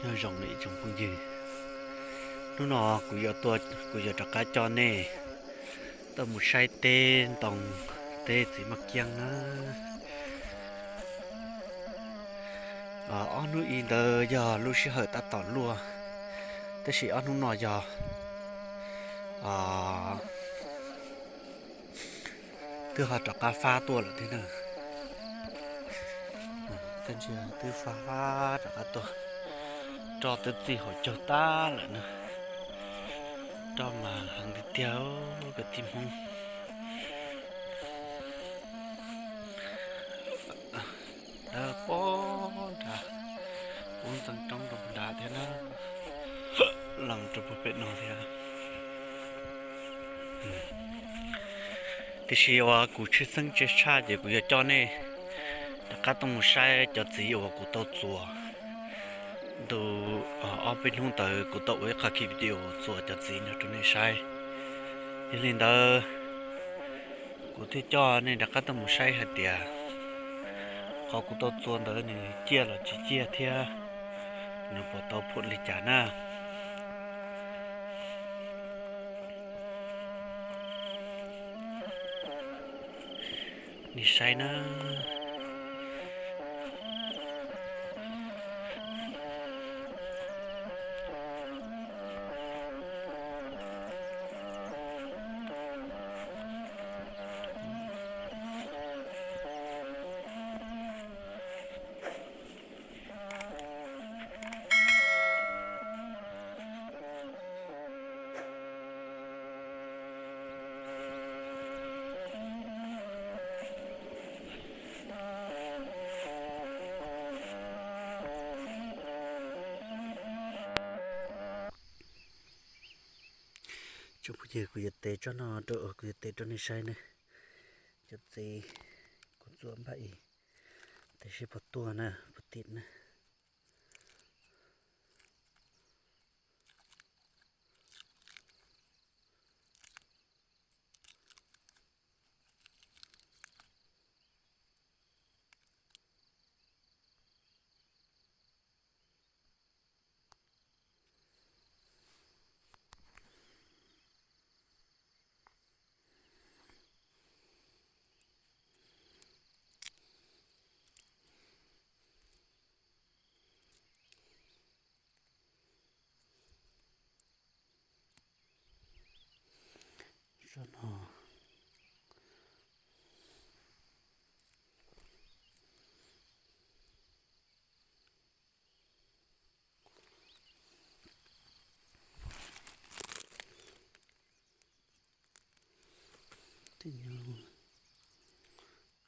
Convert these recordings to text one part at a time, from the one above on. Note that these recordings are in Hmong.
Nyob zoo li ib tsoom phooj ywg, hnub no kuv yuav tuaj, kuv yuav rov qab coj nej tuaj mus saib teb ntoo, teb txiv maj kiab na. Ob hnub ib ntawd yog lub sij hawm tab tom luaj, tab sis ob hnub no yog twb ho rov qab fab tuaj lawm thiab na. Twb fab rov qab tuaj, roj twb txij hauv caug tag lawm na. Roj mas heev tiag tiag kwv tij Hmoob. Dawb paug nrad, kuv ntxeev roob rau puag nrad thiab na, los rau puag pem no thiab. Tiam sis uas kuv tshwj xeeb tshaj ces kuv yuav coj nej rov qab tuaj mus saib cov txiv uas kuv tau txuas ntu ob peb hnub ntawd, kuv tau ua ib qho video txuas cov txiv no rau nej saib. Yog li ntawd, kuv thiaj coj nej rov qab tuaj mus saib hais tias qhov kuv tau txuas ntawd nws ciaj los tsis ciaj thiab nws puas tau phom li cas na. Nej saib na. Tsoom phooj ywg, kuv yuav tev tsob no rau, kuv yuav tev rau nej saib ne. Cov txiv kuv txuas npaj ib, tiam sis puas tuag na, puas tim na. Tsob no.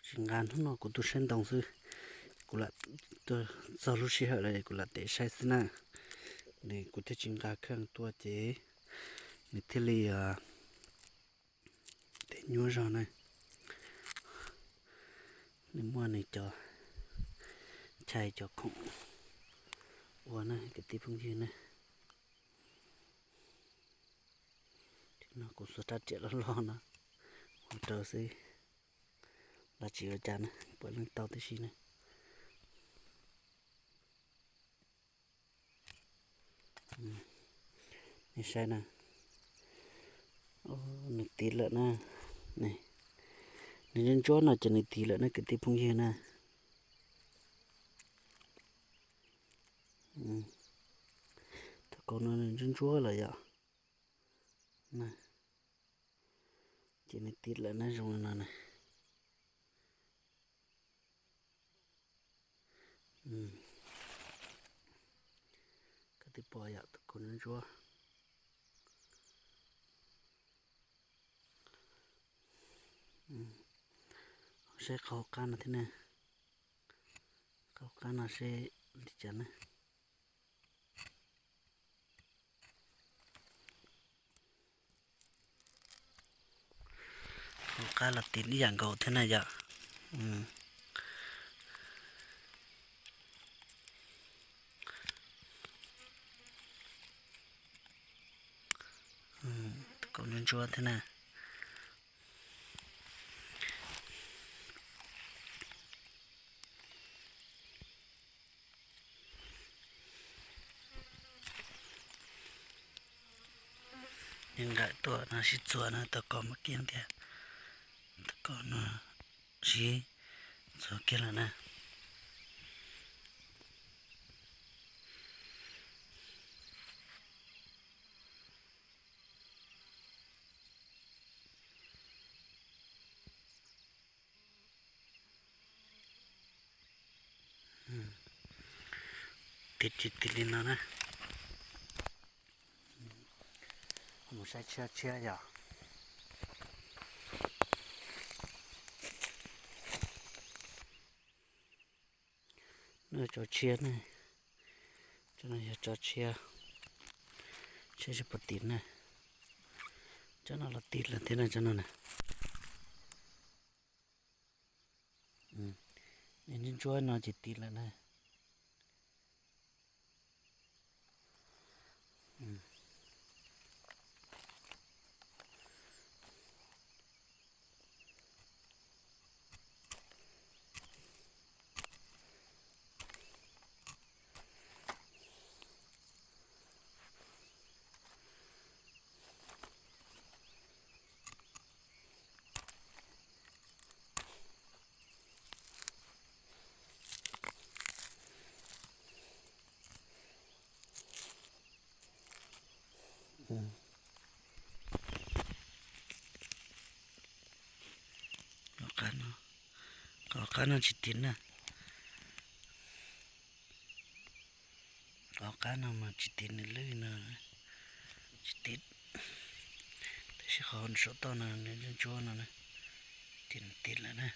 Tsis nqa, hnub no kuv tuaj saib ntoo xwb, kuv lam, txog lub sij hawm lawm kuv lam tev saib xwb na. Nws, kuv thiaj tsis nqa kheej tuaj ces nws thiaj li tev nyuaj zog na. Nws muaj nws cov chais cov khoom ua na kwv tij phooj ywg na. Tim no kuv xuas rab riam loj loj no ua rau xwb, los tsis ua cas na, puav leej tau tib si na. Nej saib na, nws tiv lawm na. Nws ntsuab ntsuab no ces nws tiv lawm na kwv tij phooj ywg na. Tus kaus no nws ntsuab ntsuab lawm yom. Ces nws tiv lawm na, zoo li no na. Koj twb pom yom, tus kaus ntsuab ntsuab. Saib qhov hauv qab no thiab na. Qhov hauv qab no seb li cas na. Hauv qab los tiv ib yam nkaus thiab na yom. Tus kaus ntsuab ntsuab thiab na. Nws nqaim tuaj no sib txuas na, tau kos mas kiag tiag, tau kos no sib txuas kiag lawm na. Tiv tsis tiv li no na. Mus saib tshiab tshiab yog. Nws tso tshiab ne, tso no yog tso tshiab, tshiab tsis puas tiv na. Tsob no los tiv lawm thiab na, tsob no na. Ntsuab ntsuab no ces tiv lawm na. Qab no, qab no tsis tiv na. Qhov qab no mas tsis tiv, nws lwj no tsis tiv, tab sis qhov saum toj no nws ntsuab ntsuab no na, ces nws tiv lawm na.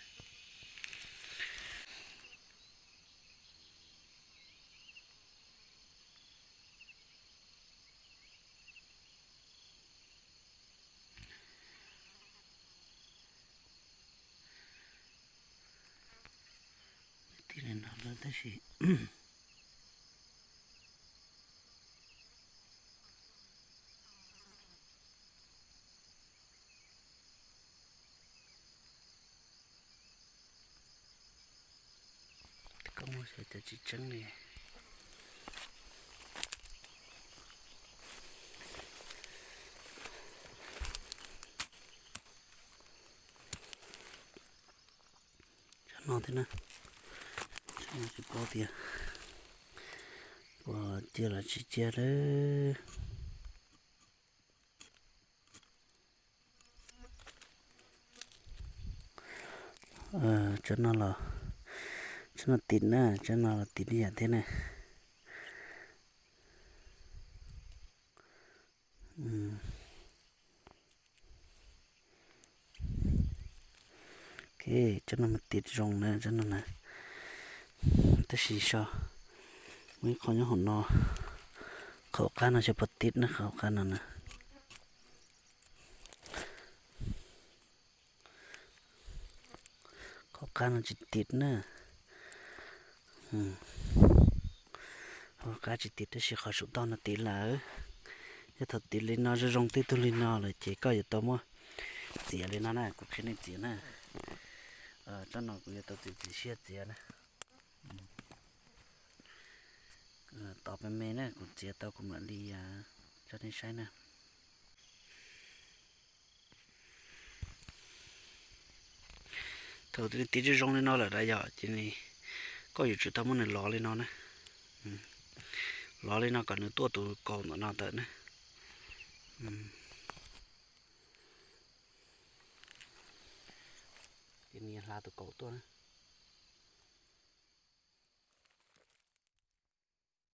Tig li no lawm tab sis koj muab xyov cov tsis tseeb li. Cov no thiab na, tsis paub tias puas ciaj los tsis ciaj lawm. Tsob no los, tsob no tiv na, tsob no los tiv li yam thiab na. Ok, tsob no mas tiv zoo na, tsob no na. Tab sis so, muaj ib qho nyob hauv no, qhov qab no xyov puas tiv na, qhov qab no na. Qhov qab no tsis tiv na. Qhov qab tsis tiv tab sis qhov saum toj no tiv lawm. Yog thaum tiv li no zoo zoo tib tug li no lawm ces koj yuav tau muab txiav li no na, kuv qhia nej txiav na. Tsob no kuv yuav tau txiav txiav siab txiav na. Tos me me na, kuv txiav tau kuv mam li tso nej saib na. Thaum tiv zoo li no lawm na yom, ces koj yuav tsum tau muab nws lov li no na. Lov li no kom nws tuaj tus kaus ntawm no tawm na. Ces nws hla tus kaus tuaj na.